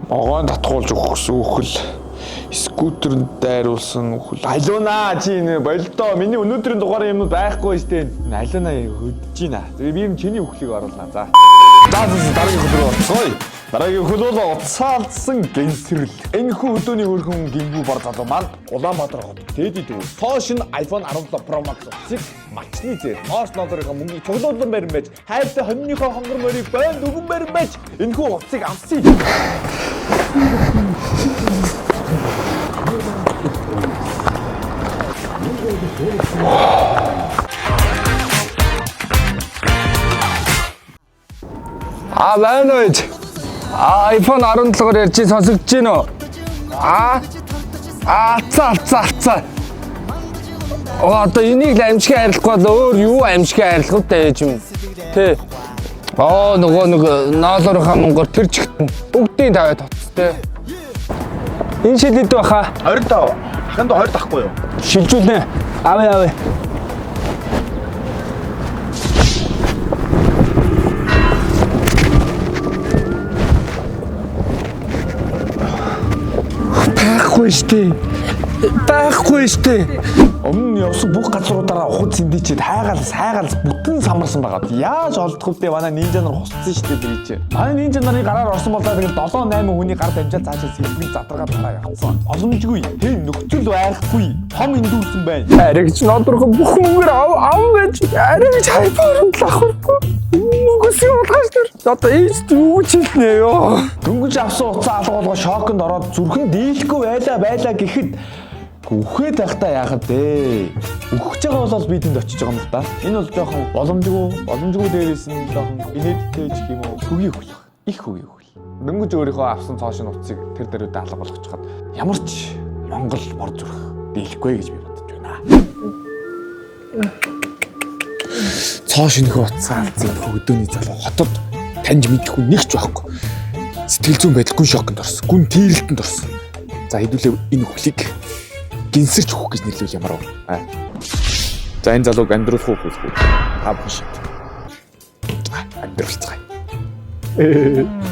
Могоон татгуулж өгөх үхэл. Скутерэнд дайруулсан үхэл. Алуунаа чи нэ болдоо. Миний өнөөдрийн дугаарын юмнууд байхгүй штэ. Алуунаа хөдөж гинэ. Тэгээ би юм чиний үхлийг оруулнаа. За. За за дараагийн хөл рүү орцгоё. Дараагийн хөл бол утсаа алдсан гэнсрэл. Энэхүү өдөөний хөрхөн гингүү бар залуу маань Улаанбаатар хот дээдий дүү. Тоош нь iPhone 17 Pro Max утсыг малчны зээр ноос ноолорынхаа мөнгийг цуглуулсан барин байж хайртай хоньныхоо хонгор морийг бойн дүгэн барин байж энэхүү утсыг авсан. А байна уу ээж? А iPhone 17-оор ярьж сонсогдож байна уу? А алцаа алцаа алцаа. Оо одоо энийг л амжихын арилахгүй бол өөр юу амжихын арилах вэ ээж юм? Тэ. Аа нөгөө нэг ноолорынхаа мөнгөөр тэр чигтэн бүгдийн тавиад тоц тэ. Энэ шил хэд баха? 25. Ахын доо 20 тахгүй юу? Шилжүүлнэ. Авъя авъя. Байхгүй штэ. Байхгүй штэ. Өмнө нь явсан бүх газруудаараа ухад сэндийчээд хайгаал сайгаал бүтэн самарсан байгаа. Яаж олдох вэ? Манай нинжа нар хусцсан шүү дээ тэр чинь. Манай нинжа нарын гараар орсон болоо тэгэл 7 8 хүний гар дамжаад цаашаа сэлбэг задаргаад гараа явцсан. Боломжгүй. Тэр нөхцөл байхгүй. Том эндүүрсэн байна. Арай гэж нодрох бүх мөнгөөр ав ав гэж арай гэж хайпаар л авахгүй. Мөнгөс явуулгаач тэр. Одоо ээж юу ч хэлнэ ёо. Дөнгөж авсан утсаа алга болгоо шоконд ороод зүрхэн дийлэхгүй байлаа байлаа гэхэд үхээд байхдаа яахав дээ. Үхэж байгаа бол би тэнд очиж байгаа юм л да. Энэ бол жоохон боломжгүй, боломжгүй дээрээс нь жоохон инээдтэй ч юм уу хөгийн үхэл баг. Их хөгийн үхэл. Дөнгөж өөрийнхөө авсан цоо шинэ утсыг тэр дөрүүдээ алга болгочиход ямар ч Монгол бор зүрх дийлэхгүй гэж би бодож байна. Цоо шинэхүү утсаа алдсан хөдөөний залуу хотод таньж мэдхгүй нэг ч байхгүй. Сэтгэл зүйн байдал гүн шоконд орсон. Гүн тийрэлтэнд орсон. За хэдүүлээ энэ үхлийг гинсэрч өгөх гэж нэрлэвэл ямар вэ? Аа. За энэ залууг амьдруулах уу үгүй үү? Та бүхэн шийд. За амьдруулцгаая.